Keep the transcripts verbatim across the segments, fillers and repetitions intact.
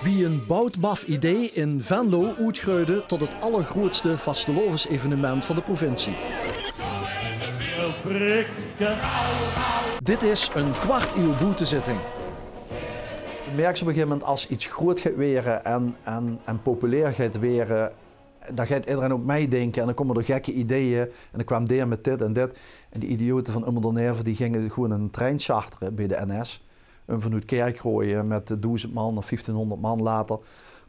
Bie 'n bout maf idee in Venlo oetgreude tot 't allergroeatste vastelaovesevenement van de provincie. Dit is 'n kwart ieuw boetezitting. Je merkt op een gegeven moment, als iets groot gaat weren en, en, en populair gaat weren, dan geit idderein ouk mitdinke en dan kómme d'r gekke ideeë. En dan kwaam deë mit dit en dit. En die idiote van Ummer d'r Never, die ginge gewoen 'nen trein chartere bie de N S. Um vanoet Kerkroj mit doezend man of vieftienhónderd man later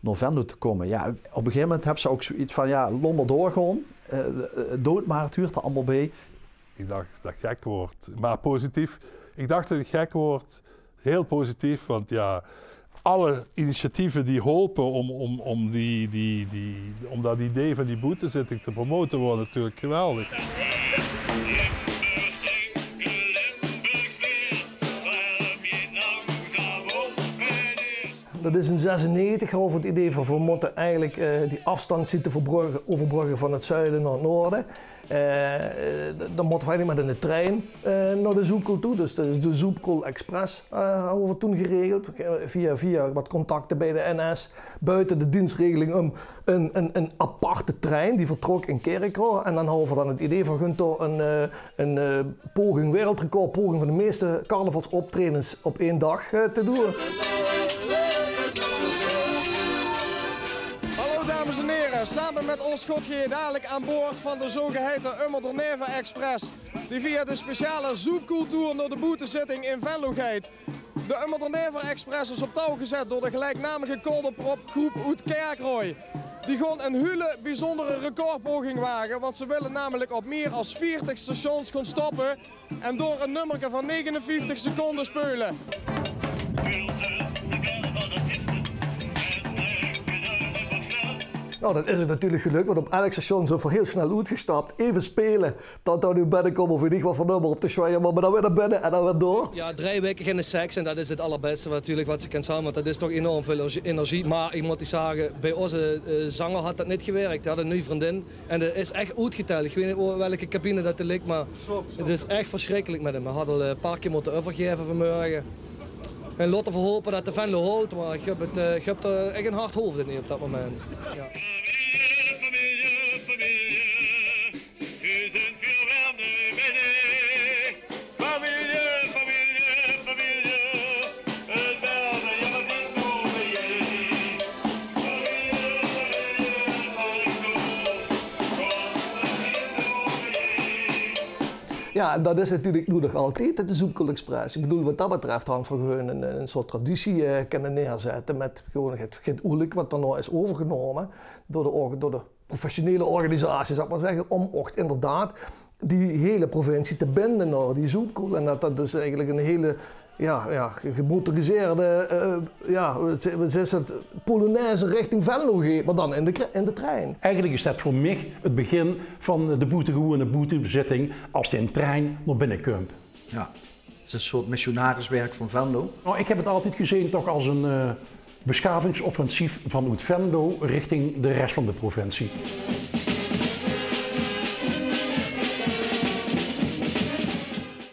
nao Venlo te kómme. Jao, op een gegeven moment höbs se ouk zoiets van, jao, laot mer doorgaon. Eh, eh, doot mer, 't huurt d'r allemaol bie. Ik dacht dat het gek wordt, maar positief. Ik dacht dat het gek wordt, heel positief, want ja, alle initiatieven die helpen om, om, om, die, die, die, om dat idee van die boetezitting te promoten, worden natuurlijk geweldig. Dat is in zesennegentig gehad het idee van, we moeten eigenlijk, eh, die afstand zien te verbruggen, overbruggen van het zuiden naar het noorden. Eh, eh, d-, dan mótte v'r eigelik mit 'ne trein, eh, nao de Zoepkoel toe. Dus dat is de Zoepkoel Express, eh, hawwe v'r toen geregeld. Eh, via, via wat contacte bie de N S, buiten de dienstregeling um, 'n, 'n, 'n aparte trein die vertrok in Kirchroa. En dan hawwe v'r dan 't idee van, gunt dao 'n, eh, 'n, eh, poging, wereldrecord poging van de meeste carnavalsoptredens op één dag, eh, te doon. Hallo dames en heren, samen met ons gaat geej dadelijk aan boord van de zogeheten Ummer d'r Never Express, die via de speciale Zoepkoel-tour naar de boetezitting in Venlo geit. De Ummer d'r Never Express is op touw gezet door de gelijknamige Kolderpropgroep oet Kerkroj. Die gaon 'n hele bijzondere recordpoging wagen, want ze willen namelijk op meer als veertig stations gaan stoppen en door een nummerke van negenenvieftig seconden speulen. Nou, dat is 't natuurlijk gelukt, want op elk station zeen v'r heel snel oetgestapt, even spelen, tot d'r noe binnekómme of weet ik wat veur nummer op de zwaaier, maar dan weer naar binnen en dan weer door. Ja, drie weken geen seks en dat is het allerbeste wat, natuurlijk wat ze kan zijn, want dat is toch enorm veel energie. Maar ik moet iets zeggen, bij onze, eh, zanger had dat niet gewerkt. Hij had een nieuwe vriendin. En dat is echt oetgeteld. Ik weet niet wo-, welke cabine dat er ligt, maar het is echt verschrikkelijk met hem. Hij had al, eh, een paar keer moeten overgeven vanmorgen. En laten we hopen dat de Venlo haalt, maar ik heb het, eh, ik heb er echt een hard hoofd niet op dat moment. Ja. Familie, familie, familie. Familie, familie, familie. Ja, en dat is natuurlijk noe nog altied, de Zoepkoel Express. Ik bedoel, wat dat betreft hadde v'r gewoen 'n, 'n soort traditie, eh, kinne neerzette met gewoen het, het oelik wat daonao is overgenómme door de org-, door de professionele organisatie, zal ik maar zeggen, om ocht inderdaad die hele provincie te binden nao die Zoepkoel. En dat dat dus eigenlijk 'n hele, ja, ja, ge-, gemotoriseerde, eh, ja, wat ze-, wat is het, polonaise richting Venlo geeft, maar dan in de kre-, in de trein. Eigenlijk is dat veur mich het begin van de boetegewoene boetezitting, als de trein nao binne kump. Ja. Het is een soort missionariswerk van Venlo. Nou, ik heb het altijd gezien toch als een, eh, beschavingsoffensief vanuit Venlo richting de rest van de provincie.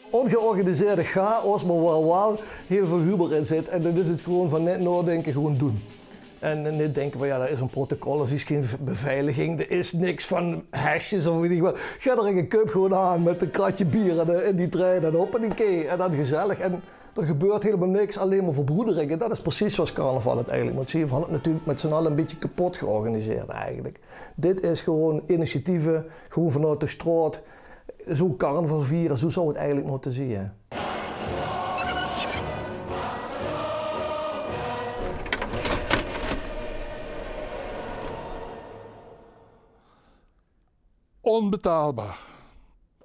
Ongeorganiseerde chaos, maar waar wel heel veel humor in zit. En dan is het gewoon van net nadenken, gewoon doen. En, en niet denken van, ja, dat is een protocol, er is geen v-, beveiliging, er is niks van hesjes of weet ik wat. Ga er een cup gewoon aan met een kratje bier en, eh, in die trein en hoppakee. En dan gezellig. En er gebeurt helemaal niks, alleen maar verbroedering. En dat is precies zoals carnaval het eigenlijk moet zien. We hadden het natuurlijk met z'n allen een beetje kapot georganiseerd eigenlijk. Dit is gewoon initiatieven, gewoon vanuit de straat. Zo carnaval vieren, zo zou het eigenlijk moeten zien. Onbetaalbaar.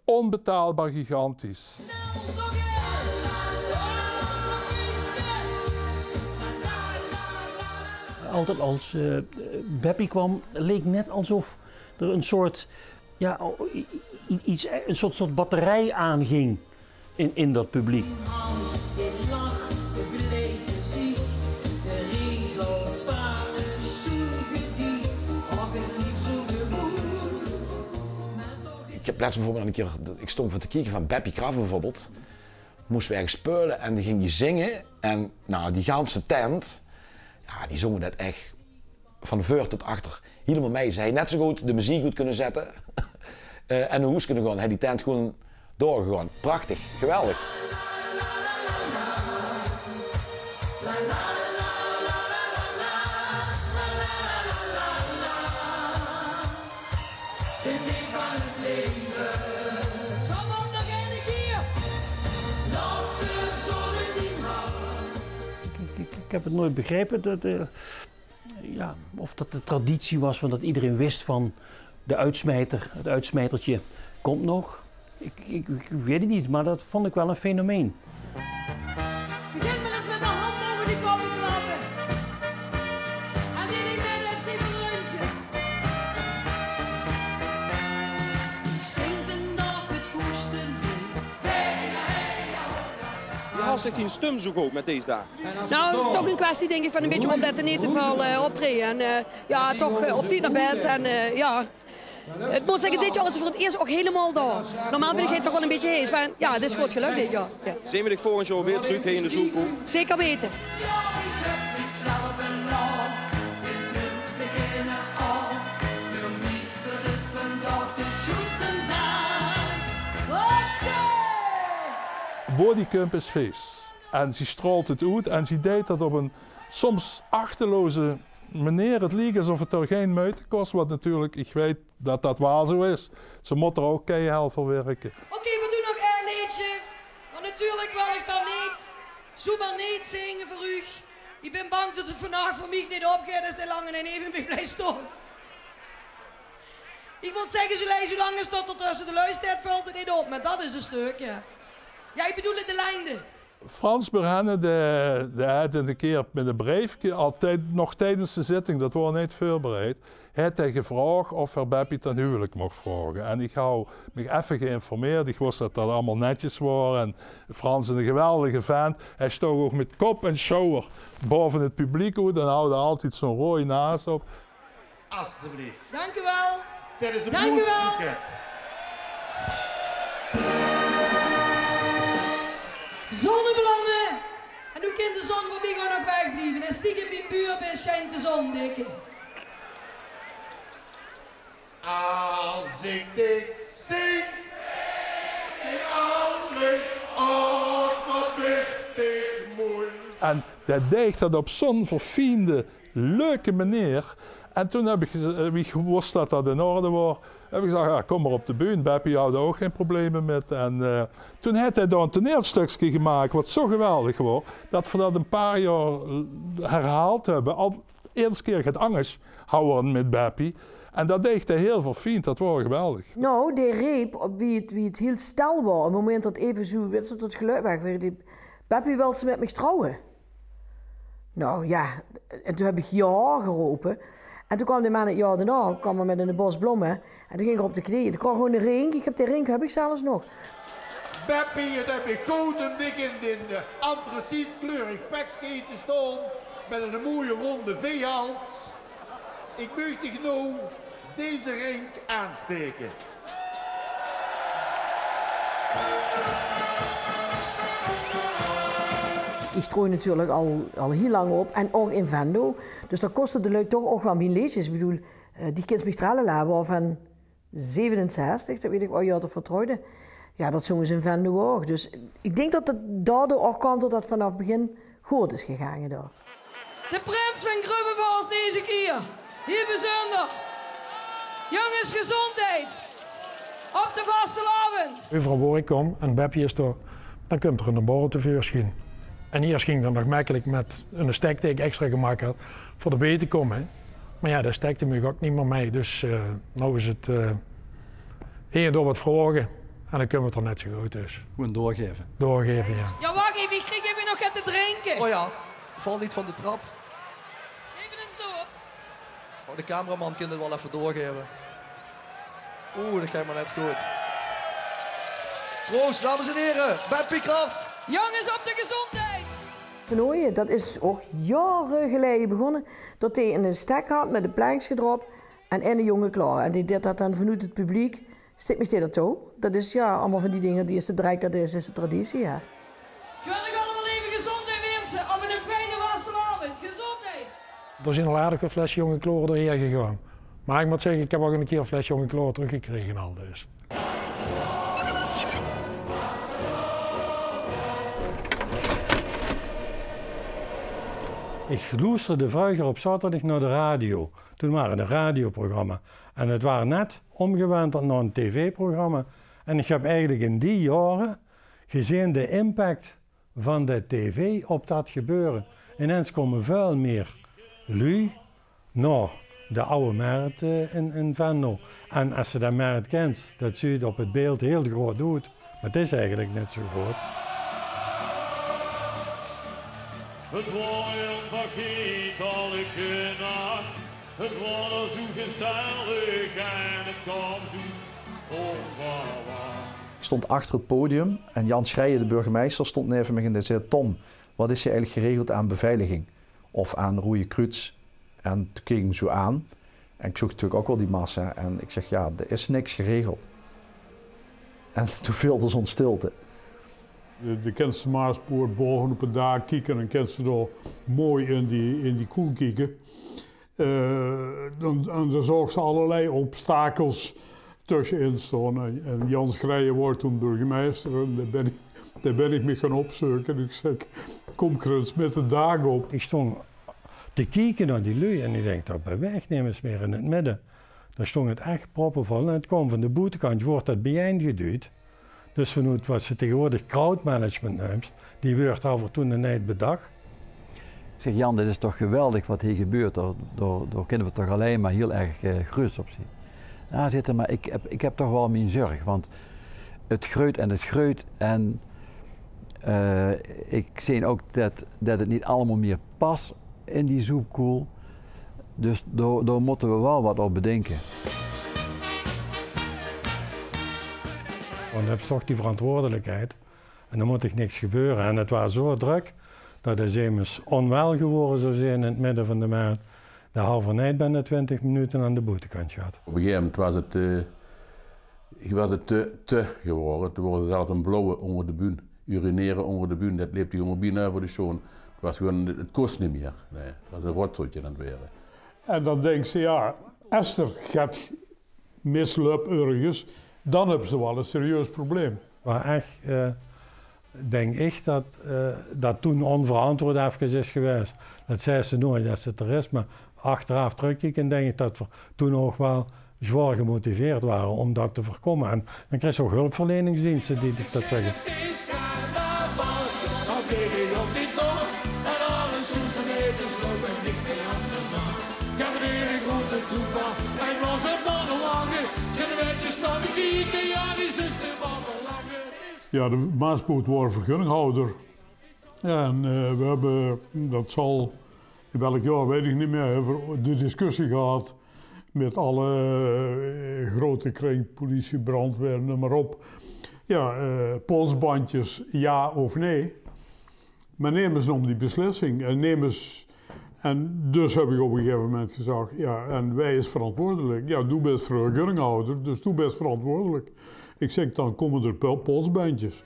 Onbetaalbaar gigantisch. Altijd als, eh, Beppie kwam, leek net alsof er een soort, ja, i-, i-, iets, een soort, soort batterij aanging in, in dat publiek. Ik Ich höb lèts beveurbeeld ein kier, ich stóng veur te kieke van Beppie Kraft beveurbeeld. Mós weer erges speule en die ging die zinge. En nou, die ganse tent, ja, die zónge det ech van veur tot achter hielemaol mei. Ze haw net zo good de meziek good kónne zètte, eh, en nao hoes kónne gaon. Haw die tent gewoon doorgegaon. Prachtig, geweldig. Ik, ik, ik heb het nooit begrepen, dat, eh, ja, of dat de traditie was van dat iedereen wist van de uitsmijter, het uitsmijtertje komt nog. Ik, ik, ik weet het niet, maar dat vond ik wel een fenomeen. Begin maar eens met de hand boven die kop te klappen. En dit is net het Pieter Reuntje. Ik zing vandaag het koesterlied. Wie haos dich dien stum zo good mit dees daag? Nou, toch een kwestie, denk ik, van een beetje opletten, niet te veel, eh, optreden. En, eh, ja, toch, eh, op tijd naar bed. En, eh, ja, ik moet zeggen, dit jaar was het voor het eerst ook helemaal door. Normaal ben ik toch wel een beetje hees, maar ja, het is goed gelukt dit jaar. Ja. Zeen we dich volgend jaar weer terug hier in de Zoelkoel? Zeker weten. Bodiekump is fees. En zie straolt het oet en zie deit dat op een soms achteloze meneer. Het liek esof het er geen meute kost, wat natuurlijk, ik weet dat dat waal zo is. Ze mót er ook keihel veur wirke. Oké, we doen nog een leedje. Want natuurlijk wil ik dan niet zomaar niet zingen voor u. Ik ben bang dat het vandaag voor mij niet opgaat als de lange en even bij blijft staan. Ik moet zeggen, zo lui, zolang is tot er tussen de lui staat, valt het niet op. Maar dat is een stuk, ja. Ja, ik bedoel in de lengte. Frans Berhenne, dae, dae haet eine kier mit ein breefke, al tij-, nog tijdens de zitting, dat waor neet veurbereid, haet hae gevraog of hae Beppie ten huwelijk mocht vraoge. En ich haw mich effe geïnformeerd, ich wis dat dat allemaol netjes waor. En Frans is eine geweldige vent. Hae stoog ouch mit kop en sjouwer baove het publiek oet en hawde altied zo'n roeje naas op. Alstublieft. Dank u wel. Dit is de Dank u wel. Bloedboeket. Zonneblome. En noe kint de zon veur mich ouch nog wegblieve. En stiekem bie buur bis, sjijnt de zon dikke. Als ik dich zing, ik anders, och, wat is dit mooi. En dae deeg dat op zo'n verfiende leuke meneer. En toen höb ich, eh, wie ich wis dat dat in orde waor, höb ich gezag: "Jao, kóm mer op de bühne." Beppie haw dao ouch gein probleme mit. En, eh, toen haet hae dao ein toneelstökske gemaak wat zo geweldig waor, dat v'r dat ein paar jaor herhaald höbbe. Al eder kier get angers, haw v'r mit Beppie. En dat deeg hae hiel verfiend, dat waor geweldig. Nou, dae reep op wie 't, wie 't hiel stil waor. Op 't moment dat effe zoe, wits se, dat geluid weg waor, reep: "Beppie, wils se mit mich trouwe?" Nou jao, en toen höb ich jao gerope. En toen kwaam dae man 't jaor daonao, kwaam 'r mit 'ne bos blomme. En toen ging 'r op de knieje. Toen kraog 'r gewoon 'ne ring. Ich höb dae ring, höb ich zelfs nog. Beppie, 't höb mich good um dich in dit, eh, antracietkleurig pekske te staon. Mit 'ne mooie ronde V-hals. Ich maag dich noe deze ring aanstaeke. Ich troej natuurlik al, al hiel lang op en ouch in Venlo. Dus dan kóste de lui toch ouch waal mien leedjes. Ich bedoel, eh, Die kins mich tralala waor van zevenenzestig, dat weit ich, o jao, dat v'r trouwde. Jao, dat zónge ze in Venlo ouch. Dus ich dink dat 't daodoor ouch kump dat dat vanaaf 't begin good is gegange dao. De prins van Grubbevors deze kier. Hiel bezunjer. Jónges, gezóndheid. Op de vastelaovend. Euveral wao ich kóm en Beppie is dao, dan kump d'r eine borrel te veursjien. En iers ging dat nog mekkelik mit eine stek dae ich extra gemaak haw veur d'rbie te kómme. Mer jao, dae stek dae maag ouch neet mie mei. Dus, eh, noe is 't, eh, hie en dao wat vraoge. En dan kump 't d'r net zo good, dus. Gewoon doorgaeve. Doorgaeve, jao. Jao, wach effe, ich krieg effe nog get te drinke. O jao, val neet van de trap. Effe ins door. O, de cameraman kin 't waal effe doorgaeve. Oeh, dat geit mer net good. Proost, dames en here, Beppie Kraft. Jónges, op de gezóndheid. Van Ooyen, dat is ouch jaore geleje begós, dat hae eine stek haw mit ein plankske d'rop en eine jónge klaor. En dae deeg dat dan vanoet 't publiek Stip mich dit toe. Dat is, ja, allemaol van die dinger die is de drekker, dit is de traditie, ja. Gaon ich allemaol effe gezóndheid winse op ein fijne vastelaovend. Gezóndheid! D'r zien al aardig get flesje Jonge Klore doorhaer gegange. Mer ich mót zègke, ich höb ouch ein kier ein flesje Jonge Klore trökgekrege al, dus. Ich loesterde vreuger op zaoterdig nao de radio. Toen waor 't ein radioprogramma. En 't waor net ómgewenteld nao ein tv-programma. En ich höb eigelik in die jaore gezeen de impact van de tv op dat gebeure. Inens kómme väöl mier luuj nao de Aw Merret, eh, in, in Venlo. En es se de Merret kins, dat zuut op 't beeld hiel groot oet. Mer 't is eigelik neet zo groot. 't Waor ein vergeetelijke nach. 't Waor zo gezellig en 't kaom zo ónverwach. Ik stond achter het podium en Jan Schrijen, de burgemeester, stond neve mich en dae zag: "Tom, wat is hie eigelik geregeld aan beveiliging of aan Roeje Kruuts?" En toen keek ik hem zo aan en ik zoog natuurlijk ook wel die massa en ik zeg: "Ja, er is niks geregeld." En toen viel er zo'n stilte. De, de kins de Maaspoort baove op 't daak kieke en kins se dao mooi in die, in die koel kieke. Eh, dan, en dan zaogs se allerlei obstakels tössenin staon. En, en Jan Schrijen woort toen burgemeister. En dao bin ik, dao bin ik mich gaon opzeuke. Ik zeg: "Kom, Kruuts, mit 't daak op." Ik stóng te kieke nao die luuj en ik dink: "Dat beweegt nemes mier in 't midde." Dao stóng 't ech proppevol en 't kaom van de boetekantj, woort dat biejein geduujd. Dus vanoet wat se tegenwoordig crowdmanagement neums, die weurt af en toe neet bedach. Ik zeg: "Jan, dit is toch geweldig wat hier gebeurt, dao, dao, dao kinne we toch allein maar hiel erg, eh, gruuts op zien." "Ja," zaet 'r, "maar ik heb, ik heb toch wel mien zörg, want 't greujt en 't greujt en, eh, ik zeen ook dat, dat 't neet allemaol mier pas in die zoepkoel. Dus dao, dao mótte we wel wat op bedinke." Want dan höbs se toch die verantwoordelijkheid. En dan mót dich niks gebeure. En 't waor zo drök dat de zemes ónwel gewore zou zien in 't midde van de Merret. Dao hauwe v'r neet binne twintig minute aan de boetekantj gehad. Op e gegaeve moment waor 't, eh, waor 't te, te gewore. Toen woort 't zelfs ein blauwe ónger de bühne. Urinere ónger de bühne, dat leep dich ónger bienao euver de sjoon. 't Waor gewoon, 't kós neet mier. Nae, 't waor e rotzootje aan 't waere. En dan dinks se, ja, es d'r get mislöp örges, dan höbs se wel e serieus probleem. Mer ech, eh, dink ich dat, eh, dat toen ónverantwoord efkes is gewaes. Dat zaes se noeit es 't d'r is, mer achteraaf trökkiekend dink ich dat v'r toen ouch wel zwaor gemotiveerd wore óm dat te veurkómme. En dan kriegs se ouch hulpverleningsdienste die dich dat zègke. Ja, de Maaspoort waor vergunninghouder. En, eh, we höbbe, dat zal, in welk jaor weit ich neet mier, euver de discussie gehad mit alle, eh, grote kring, politie, brandweer, neum maar op. Ja, eh, polsbandjes, ja of nee? Mer nemes nóm die beslissing en nemes, en dus höb ich op e gegaeve moment gezag: ja, en wae is verantwoordelik? Ja, doe bis vergunninghouder, dus doe bis verantwoordelik. Ich zeg: dan kómme d'r pol-, polsbandjes.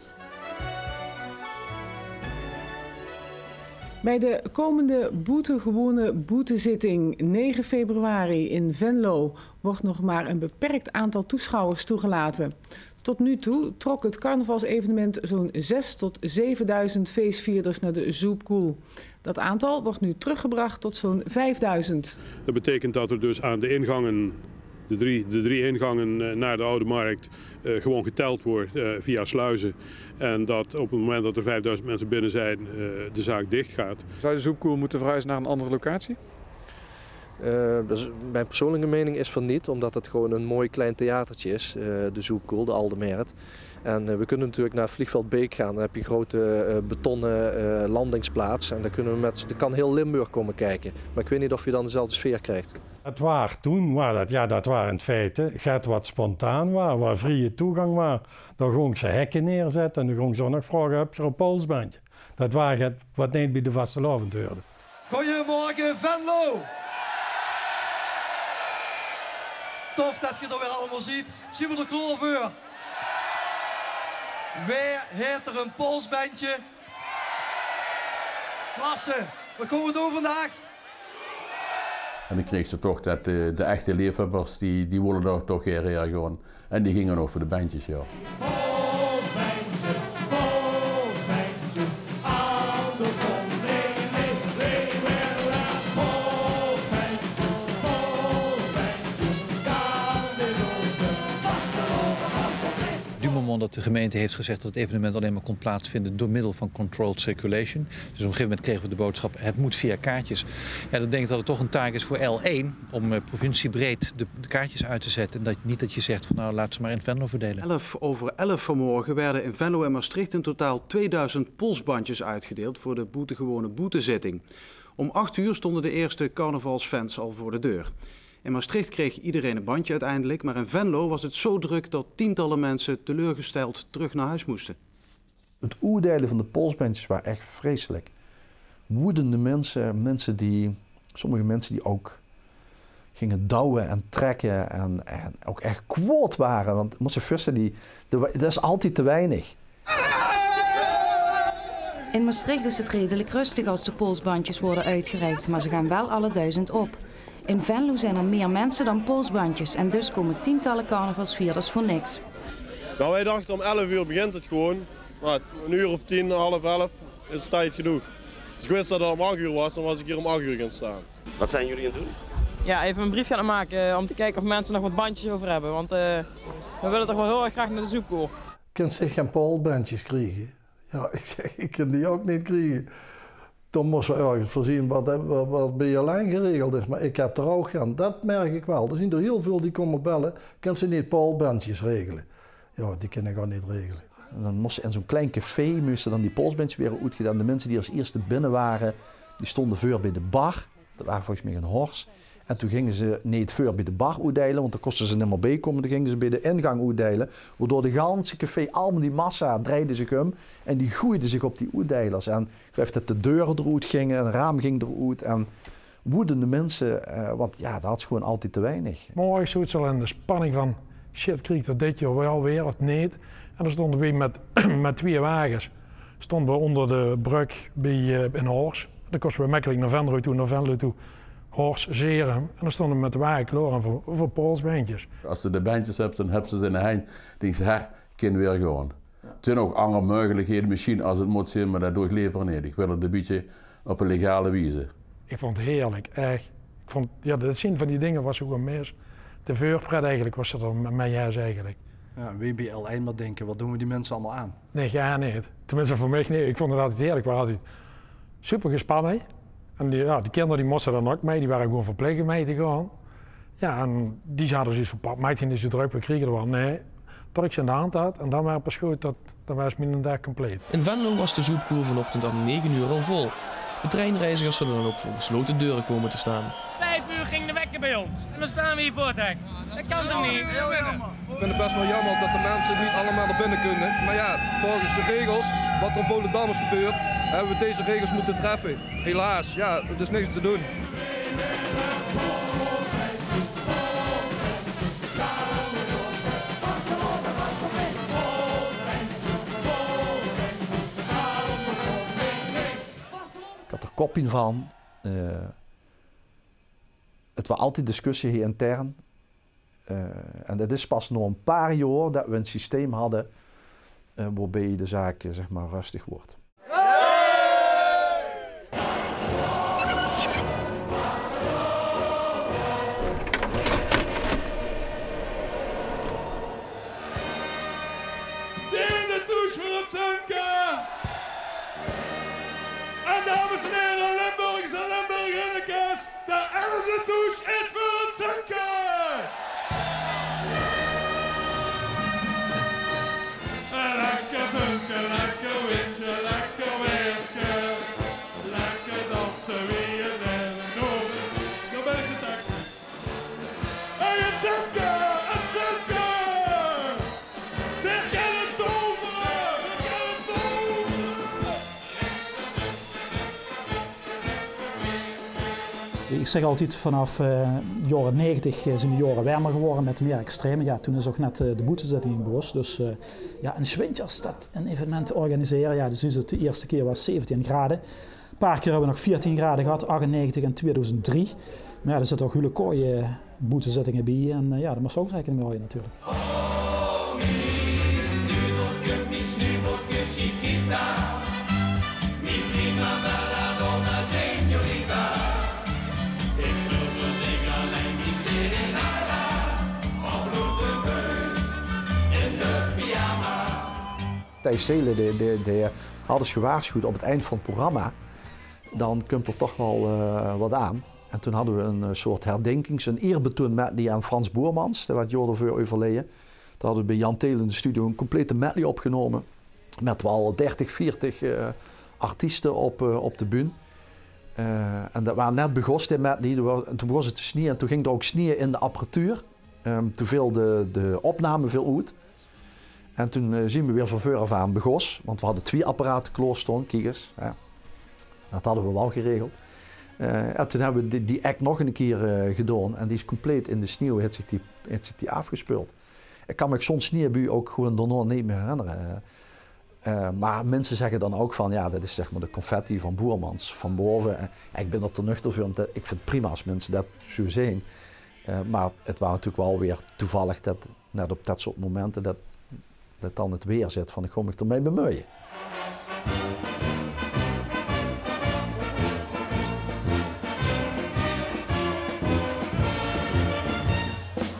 Bij de komende boetegewoene boetezitting negen februari in Venlo wordt nog maar een beperkt aantal toeschouwers toegelaten. Tot nu toe trok het carnavalsevenement zo'n zes tot zevenduizend feestvierders naar de Zoepkoel. Dat aantal wordt nu teruggebracht tot zo'n vijfduizend. Dat betekent dat er dus aan de ingangen, de drie, de drie ingangen, eh, naar de Oude Markt, eh, gewoon geteld wordt, eh, via sluizen. En dat op het moment dat er vijfduizend mensen binnen zijn, eh, de zaak dicht gaat. Zou de Zoepkoel moeten verhuizen naar een andere locatie? Eh, dus mijn persoonlijke mening is van niet, omdat het gewoon een mooi klein theatertje is, eh, de Zoepkoel, de Alde Merret. En, eh, we kunnen natuurlijk naar het vliegveld Beek gaan. Dan heb je grote, eh, betonnen, eh, landingsplaats. En dan kunnen we met, dan kan heel Limburg komen kijken. Maar ik weet niet of je dan dezelfde sfeer krijgt. Dat waor, toen waor dat, ja, dat waor in feite get wat spontaan waor, waor vrieje toegang waor. Dao góngs se hekke neerzètte en dao góngs se ouch nog vraoge: höb geer e polsbandje? Dat waor get wat neet bie de vastelaovend huurde. Goeiemorgen, Venlo! Tof det geer d'r weer allemaol zeet. Zeen v'r d'r klaor veur? Wae haet d'r ein polsbendje? Klasse. Waat gaon v'r doon vandaag? En dan kreegs se toch det de, de echte leefhöbbers, die, die wólle dao toch gaer haer gaon. En die ginge ouch veur de bendjes, jao. Du moment dat de gemeente heeft gezegd dat het evenement alleen maar kon plaatsvinden door middel van controlled circulation. Dus op een gegeven moment kregen we de boodschap: het moet via kaartjes. Ja, dan denk ik dat het toch een taak is voor L één om, eh, provinciebreed de, de kaartjes uit te zetten. En dat, niet dat je zegt van: nou, laat ze maar in Venlo verdelen. Elf over elf vanmorgen werden in Venlo en Maastricht in totaal tweeduizend polsbandjes uitgedeeld voor de boetengewone boetezitting. Om acht uur stonden de eerste carnavalsfans al voor de deur. In Maastricht kreeg iedereen een bandje uiteindelijk, maar in Venlo was het zo druk dat tientallen mensen teleurgesteld terug naar huis moesten. Het oetdeile van de polsbendjes waar echt vreselijk. Woedende mensen, mensen die, sommige mensen die ook gingen douwen en trekken en, en ook echt kwaod waren. Want, mós se veurstelle, die, de, det is altied te weinig. In Maastricht is het redelijk rustig als de polsbandjes worden uitgereikt, maar ze gaan wel alle duizend op. In Venlo zijn er meer mensen dan polsbandjes en dus komen tientallen carnavalsvierders voor niks. Nou, wij dachten om elf uur begint het gewoon. Maar een uur of tien, half elf is het tijd genoeg. Dus ik wist dat het om acht uur was, dan was ik hier om acht uur gaan staan. Wat zijn jullie aan het doen? Ja, even een briefje aan het maken, eh, om te kijken of mensen nog wat bandjes over hebben. Want, eh, we willen toch wel heel erg graag naar de Zoepkoel. Kins se gein polsbendjes kriege? Ja, ik zeg, ik kan die ook niet kriege. Dan mós se örges veurzeen wat, wat, wat bie L één geregeld is. Maar ik heb d'r ouch gein. Det merk ik wel. D'r zien d'r hiel väöl die kómme belle: kins se niet polsbendjes regele? Ja, die kan ik ouch niet regele. En dan mós se in zo'n klein café, mós se dan die polsbendjes waere oetgedeeld. De mensen die als eerste binnen waren, die stonden veur bie de bar. Det waar volges mich in Horst. En toen ginge ze neet veur bie de bar oetdeile, want dan kóste ze nimmer biekómme. Dan ginge ze bie de ingang oetdeile, waodoor de ganse café, allemaol die massa, dreide zich um en die goeide zich op die oetdeilers. En ik geluif det de deure d'roet ginge, ein raam ging d'roet en woedende mensen, eh, want ja, det had gewoon altied te weinig. Morgens zoot se al in de spanning van: shit, krieg ik det dit jaor wel weer of neet? En dan stonden we met, met twee wagens, stonden we onder de brug bie, eh, in Horst. Dan kóste we mekkelik naar Venlo toe, naar Venlo toe, Horst, Zerum. En dan stonden we met de wagen klaor en voor, voor polsbendjes. Als se de bendjes hebt, dan hebt se ze in de hand. Dinks se: hè, ik kan weer gaon. Het zien ouch anger meugelikhede misschien als het mót zien, maar det doon ik lever neet. Ik wil het een bietje op een legale wieze. Ik vond het heerlijk, echt. Ik vond, ja, det zien van die dingen wat se gewoon mis. De veurpret eigenlijk wat se d'r mei hes eigenlijk. Ja, wie bie L één maar denken: wat doen we die mensen allemaal aan? Nee, gaar neet. Tenminste, veur mich neet. Ik vond het altied heerlijk. We hadden altied super gespannen. En die, ja, die kinder die móste dan ook mee. Die waren gewoon verplicht om mee te gaan. Ja, en die hadde zoiets van: pap, maak dich neet zo druk, we kriege d'r wel. Nee, tot ik ze in de hand had. En dan waar het pas good, det, dan waar mien daag compleet. In Venlo was de Zoepkoel vanochtend om negen uur al vol. De treinreizigers zullen dan ook voor gesloten deuren komen te staan. Vijf uur ging de wekker bij ons. En dan staan we hier voor het hek. Det kan toch niet? Heel jammer. Ik vind het best wel jammer dat de mensen niet allemaal naar binnen kunnen. Maar ja, volgens de regels, wat er in Volendam is gebeurd, hebben we deze regels moeten treffen. Helaas, ja, het is niks te doen. Ik had d'r koppien van. Eh, het waar altied discussie hie intern. Eh, en det is pas nao ein paar jaor det we ein systeem hadde, eh, waobie de zaak, eh, zeg maar, rustig wordt. Dien de douche veur het Sunke! En dames en heren, Limburgers en Limburgerinnekes, de elfde douche is veur het Sunke! Lekker Sunke, lekker windje, lekker weerke. Lekker dansen wie je bent. Doe, doe ben ik de tekst. Hey, het Sunke, het Sunke! Veer kinne tovere, veer kinne tovere! Ich zègk altied, vanaaf, eh, de jaore negentig, eh, zeen de jaore wermer gewore mit mieë extreme. Jao, toen is ouch net, eh, de boetezitting in Boos. Dus, eh, jao, in 's winters det ein evenement te organisere, jao, dus is 't de ierste kier waas 'n zeventien grade. 'n Paar kier höbbe v'r nog veertien grade gehad, achtennegentig en tweeduizend drie. Mer jao, d'r zitte ouch hiel kooie boetezittinge bie. En, eh, jao, dao mós se ouch raekening mit haoje natuurlik. Thijs Seelen, dae, dae, dae haw ós gewaarsjoewd op 't eind van 't programma. Dan kump d'r toch waal, eh, wat aan. En toen hadde we 'n, eh, soort herdenkings-, 'n ierbetoon-medley aan Frans Boermans, dae waat jaor d'rveur euverleje. Toen hadde we bie Jan Thelen in de studio 'n complete medley opgenome. Mit waal dertig, veertig, eh, artieste op, eh, op de bühne. Eh, en det waar net begós, dae medley. Toen wa-, en toen begós 't te snieje en toen ging d'r ouch snieje in de apparatuur. Ehm, toen veel de, de opname veel oet. En toen, eh, zien we weer van veur aaf aan begós, want we hadden twee apparaten klaorstaon, kiek ins, hè. Dat hadden we wel geregeld. Eh, en toen hebben we die, die act nog een keer, eh, gedaan en die is compleet in de sneeuw, heeft zich die, heeft zich die afgespeeld. Ik kan me zo'n sneeuwbui ook gewoon daarna niet meer herinneren. Eh, maar mensen zeggen dan ook van, ja, dat is zeg maar de confetti van Boermans van boven. Eh, ik ben er te nuchter voor, want ik vind het prima als mensen dat zo zien. Eh, maar het was natuurlijk wel weer toevallig dat net op dat soort momenten dat, dat dan het weer zit van: ik ga me ermee bemoeien.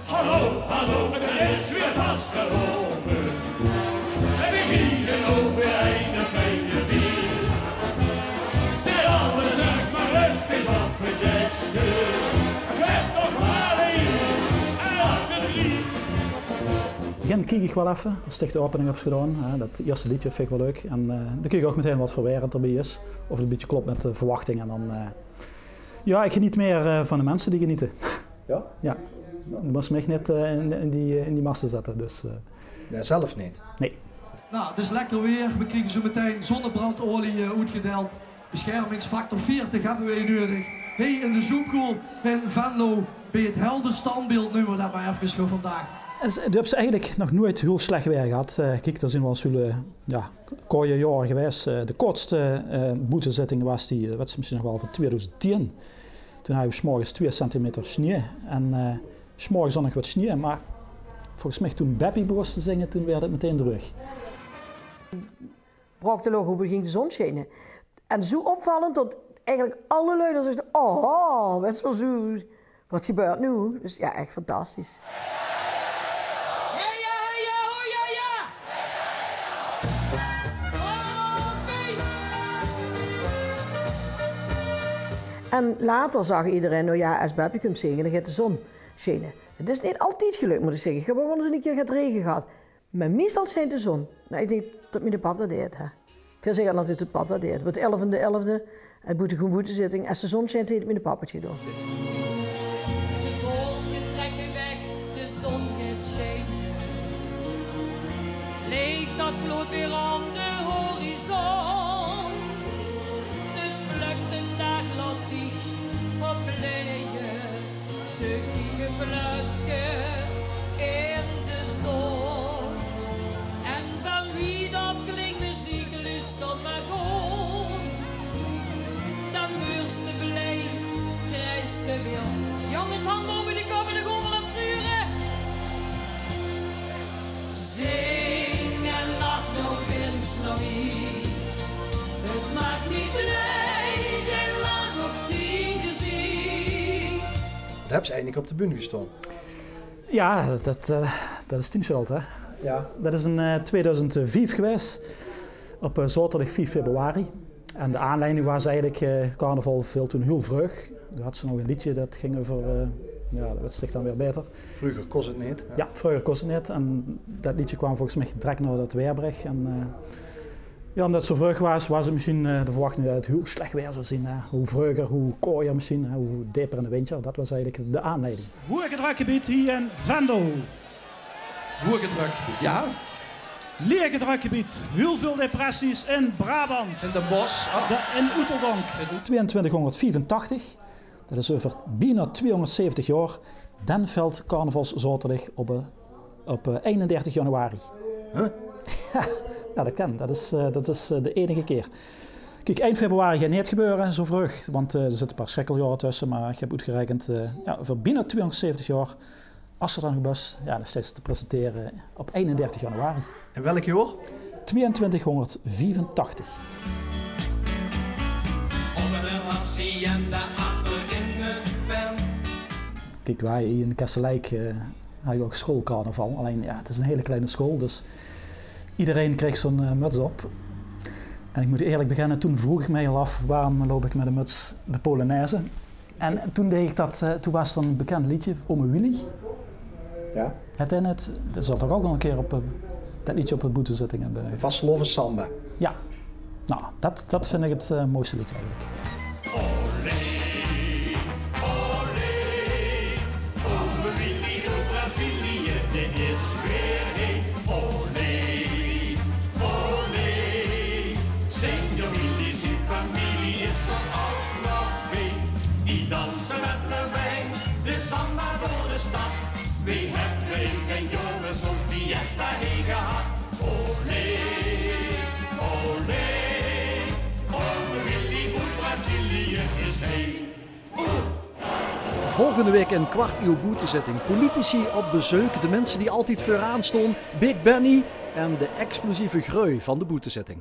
Hallo, hallo, het is weer vastgelopen. En we kriegen ook weer een fijne bier. Zet alles, zeg maar, rustig op het desje. Het toch maar een, en op de drie. In 't begin kiek ich waal effe, es ich de opening höb gedaon, hè, det ierste leedje vinj ich waal leuk. En, eh, dan kiek ich ouch metein waat veur waer 't d'rbie is. Of 't e bietje klop mit de verwachting. En dan, eh, jao, ich geneet mieë, eh, van de minse die genete. Jao? Jao. Doe mós mich neet, eh, in, in die, eh, in die masse zètte, dus, eh. Jao, zelf neet? Nae. Nou, het is lekker weer. We kriegen zo meteen zonnebrandolie, eh, oetgedeild. Beschermingsfactor veertig hebben wij nodig. Hey, in de Zoepgool in Venlo, bij het heldenstandbeeld, nemen we dat maar even voor vandaag. En ze, doe höbs se eigelik nog noeit hiel slech waer gehad. Eh, kiek, d'r zien waal ins hiel, eh, jao, kooie jaore gewaes. Eh, de kootste, eh, boetezitting waas die, eh, wèt se mesjien nog waal, van tweeduizend tien. Toen hadde we 's morges twee centimeter snieë en, eh, 's morges ouch nog wat snieë, mer volges mich toen Beppie begós te zinge, toen waerde 't metein dreug. Braok de loch ope, ging de zon sjiene. En zoe opvallend tot eigelik alle lui dan zagte: "Oh, wèt se waal, zoe, wat gebeurt noe?" Dus jao, ech fantastisch. Jao, jao, jao, jao, jao. Oh, fees. En later zag iederein: "Nou jao, es Beppie kump zinge, dan geit de zon sjiene." Het is neet altied gelök, mót ich zègke. Ich höb ouch waal ins eine kier get rege gehad. Mer meistal sjient de zon. Nou, ich dink det miene pap det deej, hè. Veer zègke altied det pap det deej. Bie de elfde elfde, en boete, gewoen boetezitting, es de zon sjient, haet miene pap het gedaon. De wolke trèkke weg, de zon geit sjijne. Leech det gloot weer aan de horizon. Dus plök den daag, laot dich opbleie. Zoek dich e plaetske in de zon. En van wie det klink meziek, luuster mer good. Dan weurs te blij, kriegs te wild. Jónges, hand bove de kop en dan gaon v'r 't zure. Zing en lach nog ins nao mie. Het maak mich blij, de lach op dien geziech. Dao höbs se eigelik op de bühne gestaon. Jao, det, det, eh, det is Tien's sjöld, hè? Jao. Det is in, eh, tweeduizend vief gewaes, op, eh, zaoterdig vief februari. En de aanleiding waas eigelik, eh, carnaval veel toen hiel vreug. Doe hads se nog ein leedje det ging euver, eh, jao, det wèts dich dan weer baeter. Vreuger kós 't neet, hè? Jao, vreuger kós 't neet. En det leedje kwaam volges mich direk nao det waerberich. En, eh, Jao, ómdet 't zoe vreug waas, waas 't mesjien, eh, de verwachting det 't hiel slech waer zou zien, hè. Wie vreuger, wie kaojer mesjien, hè, wie deper in de wintjer. Det waas eigelik de aanleiding. Hoge drukgebied hie in Venlo. Hoge drukgebied, jao. Lege drukgebied, hiel väöl depressies in Brabant. In Den Bosch, oh. De, in Oeteldonk. Tweeëntwintighóngerdviefentachtig. Det is euver bienao twieëhóngerdzeventig jaor. Den vèlt carnavalszaoterdig op, eh, op, eh, einendertig januari. Huh? Ja, det kan. Det is, eh, det is, eh, de einige kier. Kiek, eind februari geit 't neet gebeure, zoe vreug, want, eh, d'r zitte e paar sjrikkeljaore tösse, mer ich höb oetgerekend, eh, ja, veur bienao twieëhóngerdzeventig jaor, es se dan nog bös, ja, nog steeds te presentere op einendertig januari. In welk jaor? Twieëntwintighóngerdviefentachtig. Op 'n hacienda achter in 't veld. Kiek, wae hie in Kesseleik, eh, haje ouch sjoolcarnaval. Allein, ja, 't is 'n hele kleine sjool, dus ederein kreeg zoe'n, eh, muts op. En ich mót ierlik begenne, toen vroog ich mich al aaf, waorom loup ich mit 'n muts de polonaise? En toen deeg ich det, eh, toen waas d'r e bekènd leedje, Ome Willy. Ja. Haet hae 't, det zal toch ouch waal 'ne kier op, eh, det leedje op de boetezitting höbbe. Vastelaovessamba. Ja. Nou, det, det vinj ich 't, eh, mooiste leedje eigelik. Olé, olé, ome Willy oet Brazilië, dae is weer hie. Olé, olé, Señor Willy zien femilie is d'r ouch nog bie. Die danse mit lewei de samba door de stad. Wie höbbe in jaore zoe'n fiesta hie gehad? Olé, olé, ome Willy oet Brazilië is hie. Volgende waek in Kwart Uur Boetezitting. Politici op bezeuk, de minse die altied veuraan staon, Big Benny en de explosieve greu van de boetezitting.